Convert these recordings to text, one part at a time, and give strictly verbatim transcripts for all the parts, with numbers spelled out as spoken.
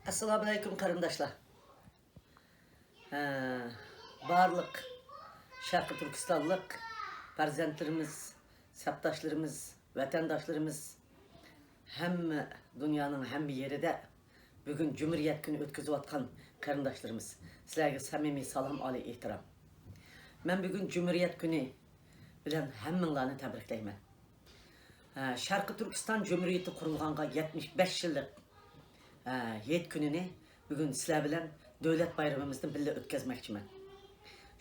ئەسسالامۇئەلەيكۇم قېرىنداشلار. ھە، بارلىق شەرقىي تۈركىستانلىق پەرزەنتلىرىمىز، سەپداشلىرىمىز، ۋەتەنداشلىرىمىز، ھەممە دۇنيانىڭ ھەممە يېرىدە بۈگۈن جۇمھۇرىيەت كۈنى ئۆتكۈزۈۋاتقان قېرىنداشلىرىمىز، سىلەرگە سەمىمىي سالام، ئالىي ئېھتىرام. مەن بۈگۈن جۇمھۇرىيەت كۈنى بىلەن ھەممىڭلارنى تەبرىكلەيمەن. ھە، شەرقىي تۈركىستان جۇمھۇرىيىتى قۇرۇلغانغا يەتمىش بەش يىللىق، ھە، ھېيت كۈنىنى بۈگۈن سىلەر بىلەن دۆلەت بايرىمىمىزنى بىللە ئۆتكۈزمەكچىمەن.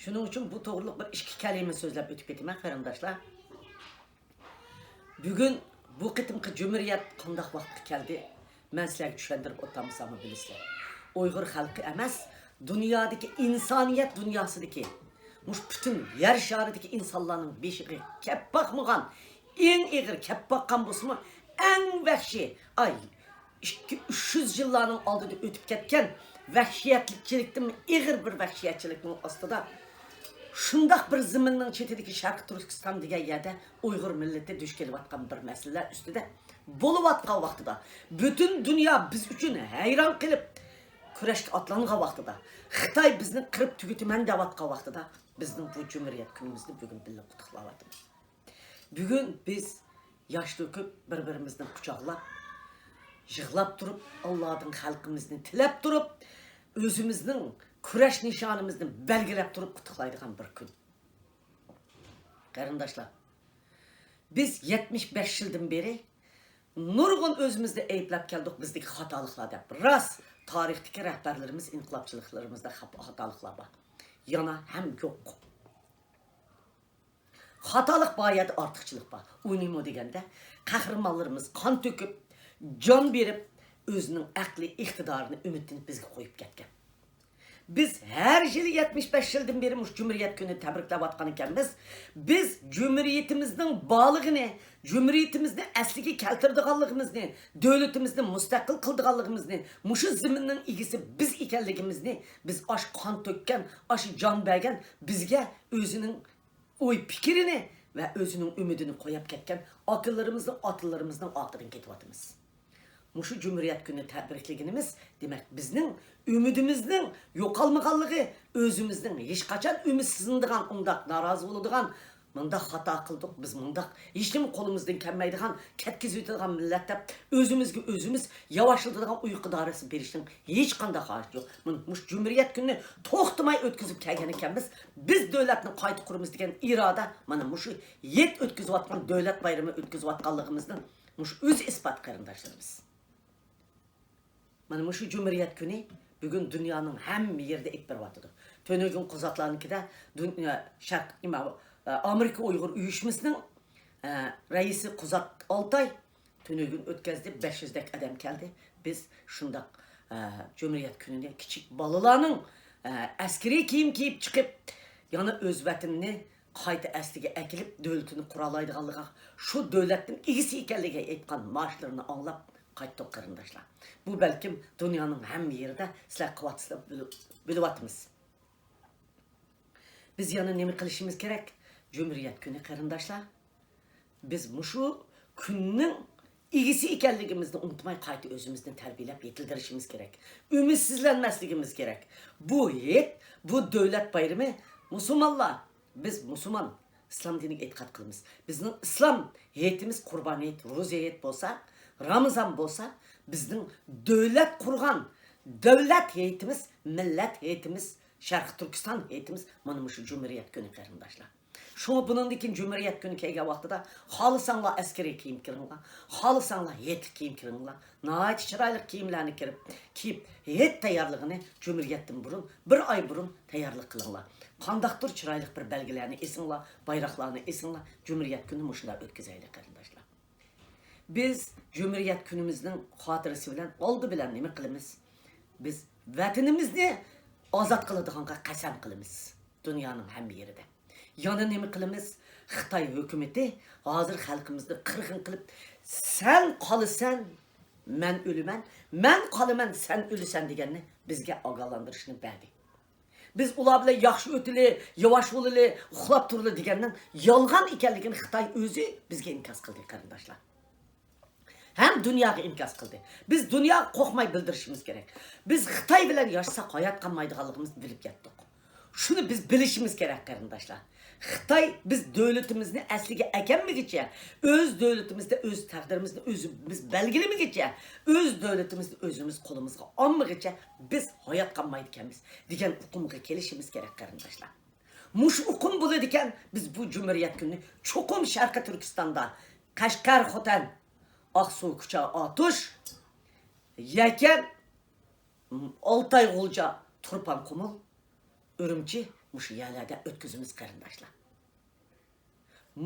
شۇنىڭ ئۈچۈن بۇ توغرىلىق بىر ئىككى كەلىمە سۆزلەپ ئۆتۈپ كېتىمەن، قېرىنداشلار. بۈگۈن بۇ قېتىمقى جۇمھۇرىيەت قانداق ۋاقىتقا كەلدى؟ مەن سىلەرگە چۈشەندۈرۈپ ئولتۇرمىساممۇ بىلىسىلەر. ئۇيغۇر خەلقى ئەمەس، دۇنيادىكى ئىنسانىيەت دۇنياسىدىكى، مۇشۇ پۈتۈن يەر شارىدىكى ئىنسانلارنىڭ بېشىغا كەپ باقمىغان، ئەڭ ئېغىر كەپ باققان بولسىمۇ، ئەڭ ۋەھشىي، ئاي، ئىككى، ئۈچ يۈز يىللارنىڭ ئالدىدا ئۆتۈپ كەتكەن ۋەھشىيەتچىلىكتىن ئېغىر بىر ۋەھشىيەتچىلىكنىڭ ئاستىدا، شۇنداق بىر زېمىننىڭ چېتىدىكى شەرقىي تۈركىستان دېگەن يەردە ئۇيغۇر مىللىتى دۇچ كېلىۋاتقان بىر مەسىلىلەر ئۈستىدە بولۇۋاتقان ۋاقتىدا، پۈتۈن دۇنيا بىز ئۈچۈن ھەيران قېلىپ، كۈرەشكە ئاتلانغان ۋاقتىدا، خىتاي بىزنى قىرىپ تۈگىتىمەن دەۋاتقان ۋاقتىدا، بىزنىڭ بۇ جۇمھۇرىيەت كۈنىمىزنى بۈگۈن بىللە قۇتلۇقلاۋاتىمىز. بۈگۈن بىز ياش تۆكۈپ، بىر-بىرىمىزنى قۇچاقلاپ، يىغلاپ تۇرۇپ، ئاللادىن خەلقىمىزنى تىلەپ تۇرۇپ، ئۆزىمىزنىڭ كۈرەش نىشانىمىزنى بەلگىلەپ تۇرۇپ قۇتلۇقلايدىغان بىر كۈن. قېرىنداشلار، بىز يەتمىش بەش يىلدىن بېرى نۇرغۇن ئۆزىمىزنى ئەيىبلەپ كەلدۇق، بىزدىكى خاتالىقلار دەپ. راست، تارىختىكى رەھبەرلىرىمىز، ئىنقىلابچىلىقلىرىمىزدا خاپ-، خاتالىقلار بار. يەنە ھەم يوق. خاتالىق بار يەردە ئارتۇقچىلىق بار. ئۇ نېمە دېگەندە، قەھرىمانلىرىمىز قان تۆكۈپ، جان بېرىپ، ئۆزىنىڭ ئەقلىي ئىقتىدارىنى، ئۈمىدىنى بىزگە قويۇپ كەتكەن. بىز ھەر يىلى يەتمىش بەش يىلدىن بېرى مۇشۇ جۇمھۇرىيەت كۈنىنى تەبرىكلەۋاتقان ئىكەنمىز. بىز جۇمھۇرىيىتىمىزنىڭ بارلىقىنى، جۇمھۇرىيىتىمىزنى ئەسلىگە كەلتۈرىدىغانلىقىمىزنى، دۆلىتىمىزنى مۇستەقىل قىلىدىغانلىقىمىزنى، مۇشۇ زېمىننىڭ ئىگىسى بىز ئىكەنلىكىمىزنى، بىز ئاشۇ قان تۆككەن، ئاشۇ جان بەرگەن، بىزگە ئۆزىنىڭ ئوي پىكرىنى ۋە ئۆزىنىڭ ئۈمىدىنى قويۇپ كەتكەن ئاكىلىرىمىزنىڭ، ئاتىلىرىمىزنىڭ ئارقىدىن كېتىۋاتىمىز. مۇشۇ جۇمھۇرىيەت كۈنىنى تەبرىكلىگىنىمىز، دېمەك، بىزنىڭ ئۈمىدىمىزنىڭ يوقالمىغانلىقى، ئۆزىمىزنىڭ ھېچقاچان ئۈمىدسىزلىنىدىغان، ئۇنداق نارازى بولىدىغان، مۇنداق خاتا قىلدۇق، بىز مۇنداق ھېچنېمە قولىمىزدىن كەلمەيدىغان، كەتكۈزۈۋېتىدىغان مىللەت دەپ ئۆزىمىزگە ئۆزىمىز ياۋاشلىتىدىغان ئۇيقۇ دارىسى بېرىشنىڭ ھېچقانداق ھاجىتى يوق. مانا مۇشۇ جۇمھۇرىيەت كۈنىنى توختىماي ئۆتكۈزۈپ كەلگەن ئىكەنمىز. بىز دۆلەتنى قايتا قۇرىمىز دېگەن ئىرادە مانا مۇشۇ ھېيت ئۆتكۈزۈۋاتقان، دۆلەت بايرىمى ئۆتكۈزۈۋاتقانلىقىمىزنىڭ مۇشۇ ئۆزى ئىسپات، قېرىنداشلىرىمىز. مانا مۇشۇ جۇمھۇرىيەت كۈنى بۈگۈن دۇنيانىڭ ھەممە يېرىدە ئېلىپ بېرىۋاتىدۇ. تۈنۈگۈن قۇزاتلارنىڭكىدە دۇنيا، شەرق، نېمە، ئامېرىكا ئۇيغۇر ئۇيۇشمىسىنىڭ، ئە، رەئىسى قۇزات ئالتاي تۈنۈگۈن ئۆتكەزدى، بەش يۈزدەك ئادەم كەلدى. بىز شۇنداق، ئە، جۇمھۇرىيەت كۈنىنى كىچىك بالىلارنىڭ، ئە، ئەسكىرىي كىيىم كىيىپ چىقىپ، يەنە ئۆز ۋەتىنىنى قايتا ئەسلىگە ئەكېلىپ، دۆلىتىنى قۇرالايدىغانلىقىغا، شۇ دۆلەتنىڭ ئىگىسى ئىكەنلىكىگە ئېيتقان ماختاشلىرىنى ئاڭلاپ قايتتۇق، قېرىنداشلار. بۇ بەلكىم دۇنيانىڭ ھەممە يېرىدە سىلەر قىلىۋاتىسىلەر، بىلىۋاتىمىز. بىز يەنە نېمە قىلىشىمىز كېرەك؟ جۇمھۇرىيەت كۈنى، قېرىنداشلار، بىز مۇشۇ كۈننىڭ ئىگىسى ئىكەنلىكىمىزنى ئۇنتۇماي، قايتا ئۆزىمىزنى تەربىيەلەپ يېتىلدۈرۈشىمىز كېرەك. ئۈمىدسىزلەنمەسلىكىمىز كېرەك. بۇ ھېيت، بۇ دۆلەت بايرىمى، مۇسۇلمانلار، بىز مۇسۇلمان، ئىسلام دىنىگە ئېتىقاد قىلىمىز. بىزنىڭ ئىسلام ھېيتىمىز قۇربان ھېيت، روزا ھېيت بولسا، رامىزان بولسا، بىزنىڭ دۆلەت قۇرغان دۆلەت ھېيتىمىز، مىللەت ھېيتىمىز، شەرقىي تۈركىستان ھېيتىمىز مانا مۇشۇ جۇمھۇرىيەت كۈنى، قېرىنداشلار. شۇڭا بۇنىڭدىن كېيىن جۇمھۇرىيەت كۈنى كەلگەن ۋاقتىدا خالىساڭلار ئەسكىرىي كىيىم كىرىڭلار، خالىساڭلار ھېيتلىق كىيىم كىرىڭلار. ناھايىتى چىرايلىق كىيىملەرنى كىرىپ، كىيىپ، ھېيت تەييارلىقىنى جۇمھۇرىيەتتىن بۇرۇن، بىر ئاي بۇرۇن تەييارلىق قىلىڭلار. قانداقتۇر چىرايلىق بىر بەلگىلەرنى ئېسىڭلار، بايراقلارنى ئېسىڭلار، جۇمھۇرىيەت كۈنىنى مۇشۇنداق ئۆتكۈزەيلى، قېرىنداشلار. بىز جۇمھۇرىيەت كۈنىمىزنىڭ خاتىرىسى بىلەن ئالدى بىلەن نېمە قىلىمىز؟ بىز ۋەتىنىمىزنى ئازاد قىلىدىغانغا قەسەم قىلىمىز. دۇنيانىڭ ھەممە يېرىدە. يەنە نېمە قىلىمىز؟ خىتاي ھۆكۈمىتى ھازىر خەلقىمىزنى قىرغىن قىلىپ، «سەن قالىسەن، مەن ئۆلىمەن، مەن قالىمەن، سەن ئۆلىسەن» دېگەننى بىزگە ئاگاھلاندۇرۇشنى بەردى. بىز ئۇلار بىلەن ياخشى ئۆتىلى، ياۋاش بولىلى، ئۇخلاپ تۇرىلى دېگەننىڭ يالغان ئىكەنلىكىنى خىتاي ئۆزى بىزگە ئىنكاس قىلدى، قېرىنداشلار. ھەم دۇنياغا ئىنكاس قىلدى. بىز دۇنياغا قورقماي بىلدۈرۈشىمىز كېرەك. بىز خىتاي بىلەن ياشىساق ھايات قالمايدىغانلىقىمىزنى بىلىپ يەتتۇق. شۇنى بىز بىلىشىمىز كېرەك، قېرىنداشلار. خىتاي بىز دۆلىتىمىزنى ئەسلىگە ئەكەلمىگىچە، ئۆز دۆلىتىمىزدە ئۆز تەقدىرىمىزنى ئۆزىمىز بەلگىلىمىگىچە، ئۆز دۆلىتىمىزنى ئۆزىمىز قولىمىزغا ئالمىغىچە بىز ھايات قالمايدىكەنمىز دېگەن ئۇقۇمغا كېلىشىمىز كېرەك، قېرىنداشلار. مۇشۇ ئۇقۇم بولىدىكەن، بىز بۇ جۇمھۇرىيەت كۈنىنى چوقۇم شەرقىي تۈركىستاندا، قەشقەر، خوتەن، ئاقسۇ، كۇچا، ئاتۇش، يەكەن، ئالتاي، غۇلجا، تۇرپان، قۇمۇل، ئۈرۈمچى، مۇشۇ يەرلەردە ئۆتكۈزىمىز، قېرىنداشلار.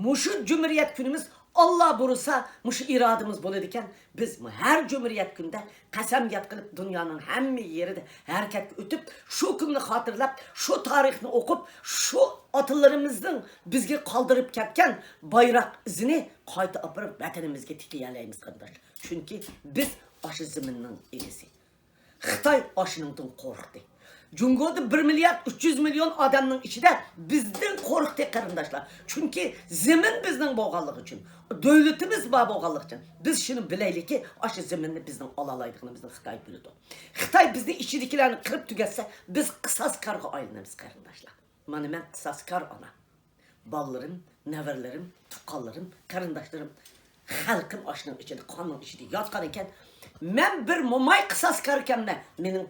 مۇشۇ جۇمھۇرىيەت كۈنىمىز، ئاللا بۇيرۇسا، مۇشۇ ئىرادىمىز بولىدىكەن، بىز ھەر جۇمھۇرىيەت كۈنىدە قەسەم ياد قىلىپ، دۇنيانىڭ ھەممە يېرىدە ھەرىكەتكە ئۆتۈپ، شۇ كۈننى خاتىرىلەپ، شۇ تارىخنى ئوقۇپ، شۇ ئاتىلىرىمىزنىڭ بىزگە قالدۇرۇپ كەتكەن بايراق ئىزىنى قايتا ئاپىرىپ، ۋەتىنىمىزگە تىكىيەلەيمىز، قېرىنداشلار. چۈنكى بىز ئاشۇ زېمىننىڭ ئىگىسى. خىتاي ئاشۇنىڭدىن قورقتى. جۇڭگودا بىر مىليارد ئۈچ يۈز مىليون ئادەمنىڭ ئىچىدە بىزدىن قورقتى، قېرىنداشلار. چۈنكى زېمىن بىزنىڭ بولغانلىقى ئۈچۈن، دۆلىتىمىز بار بولغانلىقى ئۈچۈن، بىز شۇنى بىلەيلىكى، ئاشۇ زېمىننى بىزنىڭ ئالالايدىغىنىمىزنى خىتاي بىلىدۇ. خىتاي بىزنى ئىچىدىكىلەرنى قىرىپ تۈگەتسە، بىز قىساسكارغا ئايلىنىمىز، قېرىنداشلار. مانا مەن قىساسكار ئانا. بالىلىرىم، نەۋرىلىرىم، تۇغقانلىرىم، قېرىنداشلىرىم، خەلقىم ئاشۇنىڭ ئىچىدە، قاننىڭ ئىچىدە ياتقان ئىكەن. مەن بىر موماي قىساسكار ئىكەنمەن. مېنىڭ